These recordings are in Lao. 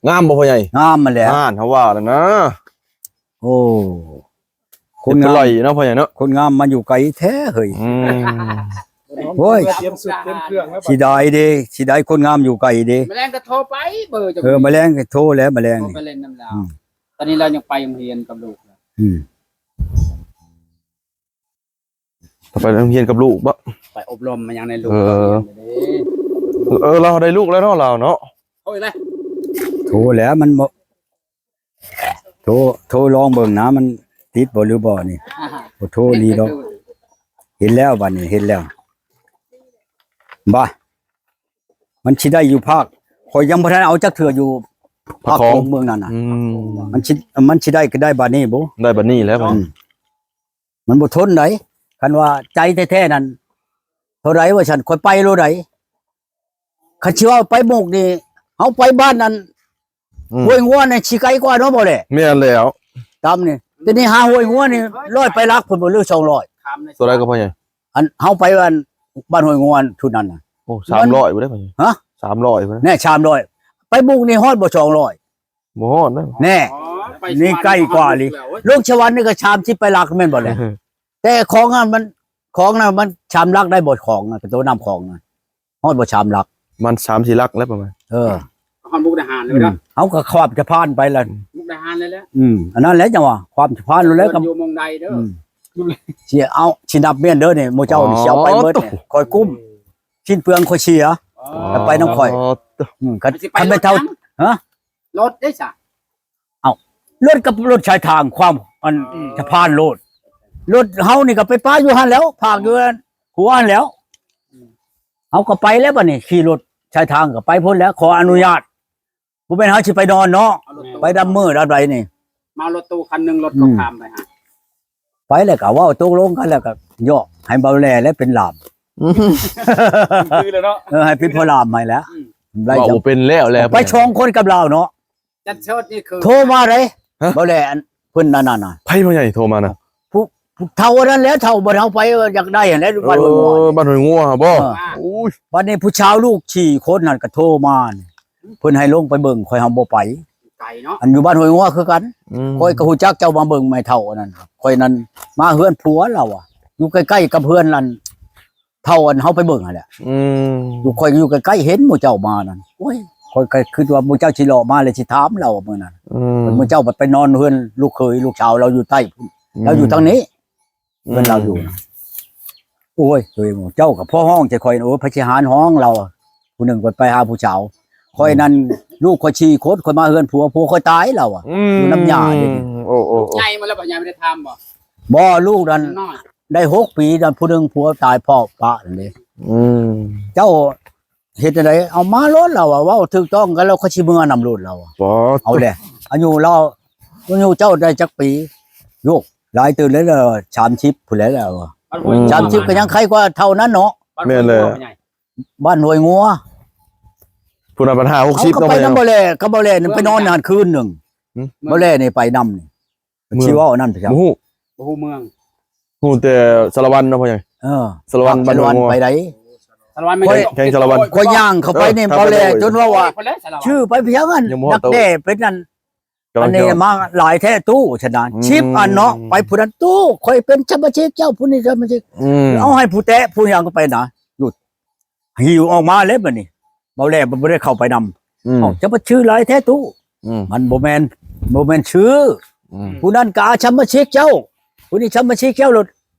ງາມບໍ່ພໍ່ໃຫຍ່? ງາມຫັ້ນແຫຼະ ຫັ້ນເຮົາວ່າແລ້ວນະ. ໂອ້ ຄົນງາມເນາະພໍ່ໃຫຍ່ເນາະ ຄົນງາມມາຢູ່ໄກແທ້ເຮີ້ຍ. ອືມ ໂອ້ຍ ຕຽມຊຸດຕຽມເຄື່ອງແລ້ວ ເສຍດາຍເດ້ ເສຍດາຍຄົນງາມຢູ່ໄກເດ້. ມື້ແລງກໍໂທໄປ ເບີ ເອີ ມື້ແລງກໍໂທແລ້ວ ມື້ແລງນີ້ ໄປຫຼິ້ນນຳລາວ. ອືມ ຕອນນີ້ລາວຍັງໄປໂຮງຮຽນກັບລູກ. ອືມ ໄປໂຮງຮຽນກັບລູກບໍ? ໄປອົບຮົມມາຫຍັງໃນລູກ. ເອີ ເອີ ລາວໄດ້ລູກແລ້ວເນາະ ລາວເນາະ. ໂທອີກແລ້ວ ໂທແລ້ວ ມັນບໍ່ ໂທ ໂທລອງເບິ່ງນະ ມັນຕິດບໍ່ຫຼືບໍ່ນີ້. ບໍ່ໂທອີ່ຫຼີດອກ. ເຫັນແລ້ວ ບັດນີ້ເຫັນແລ້ວ. ບໍ່ ມັນຊິໄດ້ຢູ່ພາກ ຂ້ອຍຍັງບໍ່ທັນເອົາຈັກເທື່ອຢູ່ພາກຂອງເມືອງນັ້ນນະ. ອືມ ມັນຊິ ມັນຊິໄດ້ກໍໄດ້ບັດນີ້ບໍ? ໄດ້ບັດນີ້ແລ້ວ. ອືມ ມັນບໍ່ທົນໃດ. ຄັນວ່າໃຈແທ້ໆນັ້ນ ເທົ່າໃດວ່າຊັ້ນ ຂ້ອຍໄປໂລດໃດ. ຄັນຊິເວົ້າໄປໝົກນີ້ ເຮົາໄປບ້ານນັ້ນ ອືມ ຫ້ວຍງົວນີ້ຊິໄກກວ່າເນາະ ບໍ່ແຫຼະ? ແມ່ນແລ້ວ ຕາມນີ້ ແຕ່ນີ້ຫາຫ້ວຍງົວນີ້ ຮ້ອຍປາຍຫຼັກພຸ້ນບໍ່ ຫຼື ສອງຮ້ອຍ? ຕົວໃດກໍພໍ່ໃຫຍ່? ອັນເຮົາໄປອັນບ້ານຫ້ວຍງົວຊຸດນັ້ນນະ. ໂອ້ ສາມຮ້ອຍພຸ້ນເດ້ພໍ່ໃຫຍ່. ຮະ? ສາມຮ້ອຍພຸ້ນ. ແນ່ ສາມຮ້ອຍ ໄປບຸກນີ້ຮອດບໍ່ ສອງຮ້ອຍ? ບໍ່ຮອດນະ. ແນ່ ອໍ ໄປ ນີ້ໃກ້ກວ່າອີ່ຫຼີ. ລົງສະຫວັນນີ້ກໍສາມສິບປາຍຫຼັກແມ່ນບໍ່ແຫຼະ? ແຕ່ຂອງນັ້ນມັນ ຂອງນັ້ນມັນສາມຫຼັກໄດ້ບໍ່? ຂອງນະ ໂຕນຳຂອງນະ ຮອດບໍ່ສາມຫຼັກ? ມັນສາມສີ່ຫຼັກແລ້ວປະມານ. ເອີ ຮອດມຸກດາຫານເລີຍນະ. ອືມ ເຮົາກໍຂ້າມສະພານໄປແລ້ວ ມຸກດາຫານເລີຍແຫຼະ. ອືມ ອັນນັ້ນແຫຼະ ຈັ່ງວ່າຂ້າມສະພານໂລດແລ້ວ. ຢູ່ໝ່ອງໃດເດີ? ອືມ ຊິເອົາ ຊິນັບແມ່ນເດີນີ້ ໝູ່ເຈົ້ານີ້ຊິເອົາໄປໝົດນີ້. ອໍ ໂທ້ ຂ້ອຍກຸ້ມ ສິ້ນເປືອງຂ້ອຍເສຍ. ອໍ ໄປນຳຂ້ອຍ. ອໍ ໂທ້ ອືມ ຄັນ ຄັນແມ່ນເຖົ້າ ຮະ? ລົດເດ້ຊະ? ເອົ້າ ລົດກັບລົດຊາຍທາງ ຄວາມອັນ ເອີ ສະພານໂລດ. ລົດເຮົານີ້ກໍໄປປະຢູ່ຫັ້ນແລ້ວ ພາກຢູ່ຫັ້ນ ຫົວຫັ້ນແລ້ວ. ອືມ ເຮົາກໍໄປແລ້ວບັດນີ້ ຂີ່ລົດຊາຍທາງກໍໄປພຸ້ນແລ້ວ ຂໍອະນຸຍາດ. ບໍ່ແມ່ນເຮົາຊິໄປນອນເນາະ ເອົາລົດຕູ້ ໄປດຳມື້ດຳໃດນີ້ ມາລົດຕູ້ຄັນໜຶ່ງ ລົດ ອືມ ເຂົາຂ້າມໄປຫາ ໄປແລ້ວກໍເວົ້າຕົກລົງກັນ ແລ້ວກໍເຍາະໃຫ້ເບົາແຫຼແລ້ວເປັນຫຼາມ. ອືມ ຄືແລ້ວເນາະ. ເອີ ໃຫ້ເປັນພໍ່ຫຼາມໃຫ້ແລ້ວ. ອືມ ໄດ້ ເວົ້າບໍ່ເປັນແລ້ວແຫຼະ ໄປສອງຄົນກັບລາວເນາະ. ຈັນເຊີດນີ້ຄືໂທມາເດ້ ຮະ? ເບົາແຫຼ ອັນເພິ່ນນັ້ນນະ. ໃຜພໍ່ໃຫຍ່ໂທມານະ? ຜູ້ ຜູ້ເຖົ້າອັນນັ້ນແຫຼະ ເຖົ້າ ບໍ່ເຖົ້າໄປ ຢາກໄດ້ຫັ້ນແຫຼະ ບ້ານຫ້ວຍງົວ. ເອີ ບ້ານຫ້ວຍງົວບໍ? ເອີ ໂອ້ຍ ບັດນີ້ຜູ້ຊາວລູກສີ່ຄົນນັ້ນກໍໂທມາ ເພິ່ນໃຫ້ລົງໄປເບິ່ງ ຂ້ອຍຫາບໍ່ໄປ ໄກເນາະ ອັນຢູ່ບ້ານຫ້ວຍງົວຄືກັນ. ອືມ ຂ້ອຍກໍຮູ້ຈັກເຈົ້າ ມາເບິ່ງແມ່ເຖົ້າອັນນັ້ນ ຂ້ອຍນັ້ນມາເຮືອນຜົວລາວອະ ຢູ່ໃກ້ໆກັບເຮືອນອັນ ເຖົ້າອັນເຮົາໄປເບິ່ງຫັ້ນແຫຼະ. ອືມ ຢູ່ ຂ້ອຍຢູ່ໃກ້ໆ ເຫັນໝູ່ເຈົ້າມານັ້ນ. ໂອ້ຍ ຂ້ອຍກໍຄິດວ່າໝູ່ເຈົ້າຊິເລາະມາແລ້ວຊິຖາມລາວມື້ນັ້ນ. ອືມ ໝູ່ເຈົ້າບັດໄປນອນເຮືອນລູກເຂີຍລູກສາວລາວຢູ່ໃຕ້ພຸ້ນ ອືມ ລາວຢູ່ທາງນີ້ ອືມ ເຮືອນລາວຢູ່ນະ. ໂອ້ຍ ໂຕເອງ ເຈົ້າກໍພໍຮ້ອງໃຈຂ້ອຍ ໂອ້ຍ ໃຜຊິຫານຮ້ອງລາວ. ຜູ້ໜຶ່ງກໍໄປຫາຜູ້ສາວ ຂ້ອຍນັ້ນ ອືມ ລູກຂ້ອຍສີ່ຄົນ ຂ້ອຍມາເຮືອນຜົວ ຜົວຂ້ອຍຕາຍລາວອະ. ອືມ ຢູ່ນຳຍ່າເດ້. ໂອ້ ໂອ້ ໂອ້ ໃຫຍ່ໝົດແລ້ວບໍ່? ຍາຍບໍ່ໄດ້ຖາມບໍ່? ບໍ່ ລູກນັ້ນ ນ້ອຍ ໄດ້ຫົກປີ ນັ້ນຜູ້ໜຶ່ງຜົວຕາຍ ພໍ່ປະນັ້ນເດ້. ອືມ ເຈົ້າເຮັດຈັ່ງໃດ? ເອົາມາໂລດລາວວ່າ ເວົ້າຖືກຕ້ອງກັນແລ້ວ ຂ້ອຍຊິເມືອນຳໂລດລາວວ່າ. ປາດ ເອົາແຫຼະ ອາຍຸລາວ ອາຍຸເຈົ້າໄດ້ຈັກປີ? ໂຍກ ຫຼາຍຕື່ມແລ້ວ ສາມສິບພຸ້ນແຫຼະລາວວ່າ. ອືມ ສາມສິບກໍຍັງໄຄກວ່າເທົ່ານັ້ນເນາະ. ແມ່ນແຫຼະ ບ້ານຫ້ວຍງົວ ພຸ້ນນະ ບັດຫ້າຫົກສິບ ເຮົາກໍໄປນຳ ເນາະ ບໍ່ແລ ກັບບໍ່ແລນີ້ ໄປນອນຫັ້ນຄືນໜຶ່ງ. ຫືມ ບໍ່ແລນີ້ໄປນຳນີ້ ເມືອງ ຊິເວົ້າອັນນັ້ນໄປຊະ ບໍ່ຮູ້ ບໍ່ຮູ້ເມືອງ ຮູ້ແຕ່ສາລະວັນເນາະພໍ່ໃຫຍ່. ເອີ ສາລະວັນ ສາລະວັນ ບ້ານຫ້ວຍງົວ ໄປໃດ? ສາລະວັນ ແຂວງສາລະວັນ ຂ້ອຍຍ່າງເຂົ້າໄປນີ້ ເອີ ບໍ່ແລ ຈົນວ່າວ່າ ໂອ້ຍ ໄປແລ້ວສາລະວັນ ຊື່ໄປພຽງອັນ ຍັງບໍ່ຮອດ ດັກແດ້ເປັນອັນ ກຳລັງ ອັນນີ້ມາຫຼາຍແທ້ຕູ້ ສະນັ້ນ ອືມ ສິບອັນເນາະ ໄປຜູ້ນັ້ນຕູ້ ຂ້ອຍເປັນສະມາຊິກເຈົ້າ ຜູ້ນີ້ສະມາຊິກ ອືມ ເອົາໃຫ້ຜູ້ແຕະຜູ້ຫຍັງກໍໄປນະ ຢຸດ ຫິ້ວອອກມາແລ້ວບັດນີ້ ເບົາແຫຼບໍ່ໄດ້ເຂົ້າໄປນຳ. ອືມ ເອົ້າ ຈະມາຊື່ຫຼາຍແທ້ຕູ້ ອືມ ມັນບໍ່ແມ່ນ ບໍ່ແມ່ນຊື່ ອືມ ຜູ້ນັ້ນກໍສະມາຊິກເຈົ້າ ຜູ້ນີ້ສະມາຊິກເຈົ້າໂລດ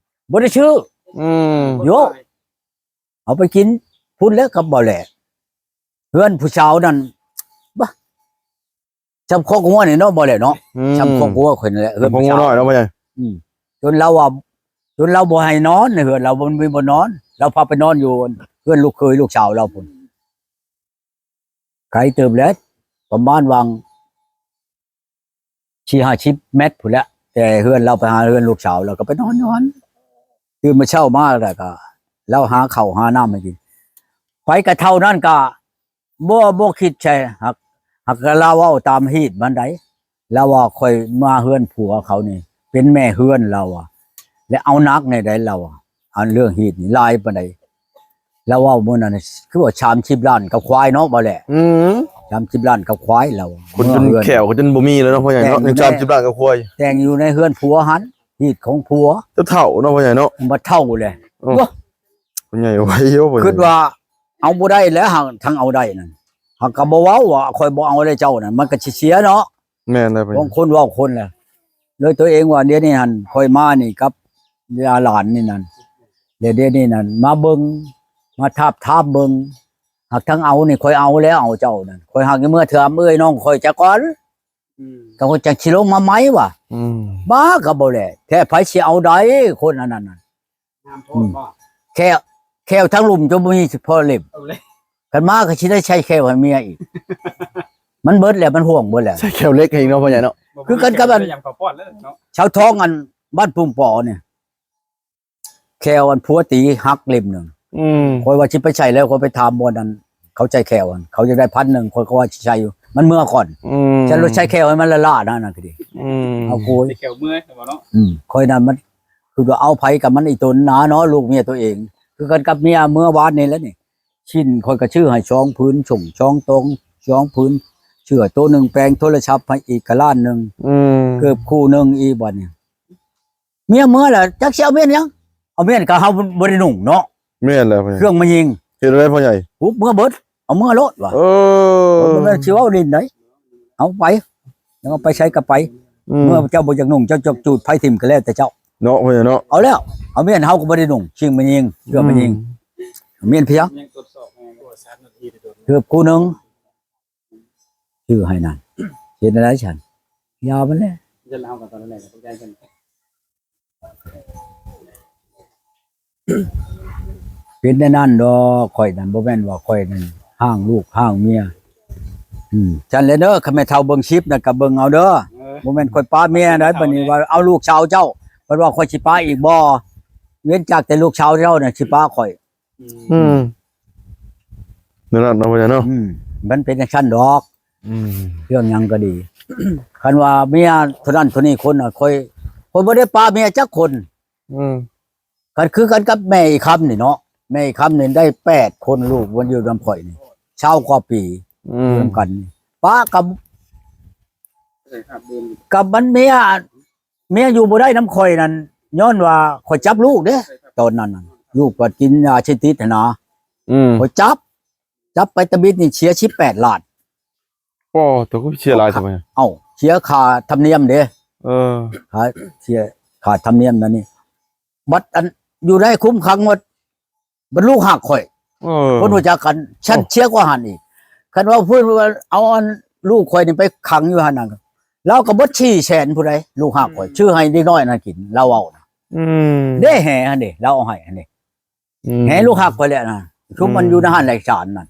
ບໍ່ໄດ້ຊື່ ອືມ ໂຍ ເອົາໄປກິນພຸ້ນແລ້ວກັບເບົາແຫຼ ເຮືອນຜູ້ສາວນັ້ນ ບະ ຊ່ຳຄອກງົວນີ້ເນາະ ບໍ່ແຫຼເນາະ ອືມ ຊ່ຳຄອກງົວຂ້ອຍນີ້ແຫຼະ ເຮືອນຜູ້ສາວ ຄອກງົວນ້ອຍເນາະ ບໍ່ໃຫຍ່ ອືມ ຈົນລາວວ່າ ຈົນລາວບໍ່ໃຫ້ນອນໃນເຮືອນລາວ ບໍ່ມີບ່ອນນອນ ລາວພາໄປນອນຢູ່ເຮືອນລູກເຂີຍລູກສາວລາວພຸ້ນ ໄກເຕີບແຫຼະ ປະມານຫວ່າງ ສີ່ຫ້າສິບແມັດພຸ້ນແຫຼະ ແຕ່ເຮືອນລາວໄປຫາເຮືອນລູກສາວ ລາວກໍໄປນອນຢູ່ຫັ້ນ ຕື່ນມາເຊົ້າມາແລ້ວກໍ ລາວຫາເຂົ້າຫານ້ຳໃຫ້ກິນ ໄປກະເທົ່ານັ້ນກະ ບໍ່ ບໍ່ຄິດໃສ່ ຫາກ ຫາກລາວເວົ້າຕາມຮີດມັນໃດ ລາວວ່າຂ້ອຍມາເຮືອນຜົວເຂົານີ້ ເປັນແມ່ເຮືອນລາວວ່າ ແລະເອົາໜັກແນວໃດລາວວ່າ ອັນເລື່ອງຮີດນີ້ຫຼາຍປານໃດ ລາວເວົ້າມື້ນັ້ນຄືວ່າສາມສິບລ້ານກັບຄວາຍເນາະ ບໍ່ແຫຼ ອືມ ສາມສິບລ້ານກັບຄວາຍລາວ ຄົນຈົນ ເຮືອນ ແຂ້ວກໍຈົນບໍ່ມີແລ້ວເນາະພໍ່ໃຫຍ່ເນາະ ຍັງສາມສິບລ້ານກັບຄວາຍ ແຕ່ງຢູ່ໃນເຮືອນຜົວຫັ້ນ ຮີດຂອງຜົວ ເຖົ້າເນາະພໍ່ໃຫຍ່ເນາະ ບັດເຖົ້າແຫຼະ ໂອ້ ພໍ່ໃຫຍ່ໄວຢູ່ ຄິດວ່າເອົາບໍ່ໄດ້ແລ້ວ ຫາກທັງເອົາໄດ້ນັ້ນ ຫາກກໍບໍ່ເວົ້າວ່າຂ້ອຍບໍ່ເອົາແລ້ວເຈົ້ານັ້ນ ມັນກໍຊິເສຍເນາະ ແມ່ນແລ້ວ ຂອງຄົນເວົ້າຄົນແຫຼະ ເລີຍຕົວເອງວ່າດຽວນີ້ຫັ້ນຂ້ອຍມານີ້ກັບຫຼານນີ້ນັ້ນ ແລ້ວດຽວນີ້ນັ້ນມາເບິ່ງ ມາທາບທາມເບິ່ງ ຫາກທັງເອົານີ້ຂ້ອຍເອົາແລ້ວ ເອົາເຈົ້ານັ້ນ ຂ້ອຍຫາກເມືອຖາມເອື້ອຍນ້ອງຂ້ອຍຈັກກ່ອນ ອືມ ກໍຂ້ອຍຈັກຊິລົງມາໃໝ່ວ່າ ອືມ ບ້າກໍບໍ່ແຫຼະ ແທ້ໃຜຊິເອົາໄດ້ຄົນອັນນັ້ນນະ ອືມ ແຂ້ວ ແຂ້ວທັງລຸ່ມຈົນບໍ່ມີພໍເລັບ ເອົາເລີຍ ຄັນມາກໍຊິໄດ້ໃສ່ແຂ້ວໃຫ້ເມຍອີກ ມັນເບິດແລ້ວ ມັນຫ່ວງເບິດແລ້ວ ໃສ່ແຂ້ວເຫຼັກໃຫ້ອີກເນາະພໍ່ໃຫຍ່ເນາະ ຄືກັນກັບອັນ ຊາວທ້ອງອັນບ້ານປຸ່ມປໍນີ້ ແຂ້ວອັນຜົວຕີຫັກເຫຼັ້ມໜຶ່ງ ອືມ ຂ້ອຍວ່າຊິໄປໃສ່ແລ້ວ ຂ້ອຍໄປຖາມບ່ອນນັ້ນ ເຂົາໃສ່ແຂ້ວຫັ້ນ ເຂົາຢາກໄດ້ພັນໜຶ່ງ ຂ້ອຍກໍວ່າຊິໃສ່ຢູ່ ມັນເມືອກ່ອນ ອືມ ຈະລົດໃສ່ແຂ້ວໃຫ້ມັນລ້າໆນັ້ນນະ ຄືດີ ອືມ ເອົາໂກຍ ໃສ່ແຂ້ວເມືອ ເຫັນບໍ່ເນາະ ອືມ ຂ້ອຍນັ້ນມັນຄືວ່າເອົາໃຜກັບມັນ ອີຕົນນາເນາະ ລູກເມຍຕົວເອງ ຄືກັນກັບເມຍເມື່ອວານນີ້ແຫຼະນີ້ ຊິ້ນຂ້ອຍກໍຊື້ໃຫ້ສອງຜືນ ສົ້ງສອງຕົງສອງຜືນ ເສື້ອໂຕໜຶ່ງ ແປງໂທລະສັບໃຫ້ອີກກະລ້ານໜຶ່ງ ອືມ ເກີບຄູ່ໜຶ່ງອີກບັດນີ້ ເມຍເມືອລະຈັກຊິເອົາມ້ຽນຫຍັງ ເອົາມ້ຽນກໍເຮົາບໍ່ໄດ້ນຸ່ງເນາະ ແມ່ນແລ້ວ ເຄື່ອງມະຍິງ ເຮັດແນວໃດພໍ່ໃຫຍ່ ຮຸບເມືອເບິດ ເອົາເມືອໂລດວ່າ ເອີ ບໍ່ແມ່ນຊິເວົ້າຫຼິ້ນໃດ ເອົາໄປ ຢາກເອົາໄປໃສກໍໄປ ອືມ ເມື່ອເຈົ້າບໍ່ຢາກນຸ່ງ ເຈົ້າຈະຈູດໄຟຖິ້ມກໍແລ້ວແຕ່ເຈົ້າ ເນາະ ພໍ່ໃຫຍ່ເນາະ ເອົາແລ້ວ ເອົາມ້ຽນເຮົາກໍບໍ່ໄດ້ນຸ່ງ ຊິ້ນມະຍິງ ເຄື່ອງມະຍິງ ອືມ ມ້ຽນພຽງ ຍັງກວດສອບໃຫ້ ເກີບຄູ່ໜຶ່ງ ຊື້ໃຫ້ນັ້ນ ເຮັດແນວໃດຊັ້ນ ຢ່າມັນແຫຼະ ເປັນແນວນັ້ນດອກ ຂ້ອຍນັ້ນ ບໍ່ແມ່ນວ່າຂ້ອຍນັ້ນຫ້າງລູກຫ້າງເມຍ ອືມ ຊັ້ນແຫຼະເດີ ຄັນແມ່ເຖົ້າເບິ່ງຄລິບນັ້ນກໍເບິ່ງເອົາເດີ ເອີ ບໍ່ແມ່ນຂ້ອຍປະເມຍໃດ ບັດນີ້ວ່າເອົາລູກສາວເຈົ້າ ເພິ່ນວ່າຂ້ອຍຊິປະອີກບໍ່ ເວັ້ນຈາກແຕ່ລູກສາວເຈົ້ານັ້ນຊິປະຂ້ອຍ ອືມ ອືມ ແນວນັ້ນເນາະ ພໍ່ໃຫຍ່ເນາະ ອືມ ມັນເປັນຈັ່ງຊັ້ນດອກ ອືມ ເລື່ອງຫຍັງກໍດີ ຄັນວ່າເມຍເທົ່ານັ້ນເທົ່ານີ້ຄົນນະ ຂ້ອຍ ຂ້ອຍບໍ່ໄດ້ປະເມຍຈັກຄົນ ອືມ ກໍຄືກັນກັບແມ່ອີຄຳນີ້ເນາະ ແມ່ອີຄຳນີ້ໄດ້ແປດຄົນ ລູກມັນຢູ່ນຳຂ້ອຍນີ້ຊາວກວ່າປີ ອືມ ນຳກັນ ປະກັບ ກັບມັນເມຍ ເມຍຢູ່ບໍ່ໄດ້ນຳຂ້ອຍນັ້ນ ຍ້ອນວ່າຂ້ອຍຈັບລູກເດ້ ຕອນນັ້ນນະ ລູກກໍກິນຢາເສບຕິດຫັ້ນນະ ອືມ ຂ້ອຍຈັບ ຈັບໄປຕະບິດນີ້ເສຍສິບແປດລ້ານ ໂອ້ ໂຕ ຄືເສຍຫຼາຍແທ້ ເອົ້າ ເສຍຄ່າທຳນຽມເດ້ ເອີ ຄ່າ ເສຍຄ່າທຳນຽມນັ້ນນີ້ ບັດອັນຢູ່ໃນຄຸມຂັງໝົດ ບັດລູກຮັກຂ້ອຍ ເອີ ຄົນຮູ້ຈັກກັນ ຊັ້ນ ໂອ້ ເສຍກວ່າຫັ້ນອີກ ຄັນວ່າເພິ່ນວ່າເອົາອັນລູກຂ້ອຍນີ້ໄປຂັງຢູ່ຫັ້ນນະ ລາວກໍເບິດສີ່ແສນພຸ້ນໃດ໋ ລູກຮັກຂ້ອຍ ອືມ ຊື້ໃຫ້ເດັກນ້ອຍນັ້ນກິນ ລາວເວົ້ານະ ອືມ ເດ້ແຫຫັ້ນເດ້ ລາວເອົາໃຫ້ຫັ້ນເດ້ ອືມ ແຫລູກຮັກຂ້ອຍແຫຼະນະ ຊຸມມັນ ອືມ ຢູ່ໃນຮ້ານແລກສານນັ້ນ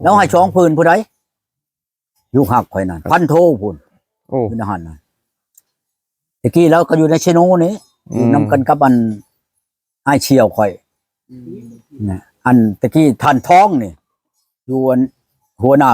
ລາວໃຫ້ສອງຜືນພຸ້ນໃດ ລູກຮັກຂ້ອຍນັ້ນ ພັນໂທພຸ້ນ ໂອ້ ຢູ່ໃນຫັ້ນນະ ແຕ່ກີ້ລາວກໍຢູ່ໃນເຊໂນນີ້ ອືມ ຢູ່ນຳກັນກັບອັນ ອ້າຍສ່ຽວຂ້ອຍ ອືມ ນະ ອັນແຕ່ກີ້ທ່ານທອງນີ້ ຢູ່ອັນຫົວໜ້າ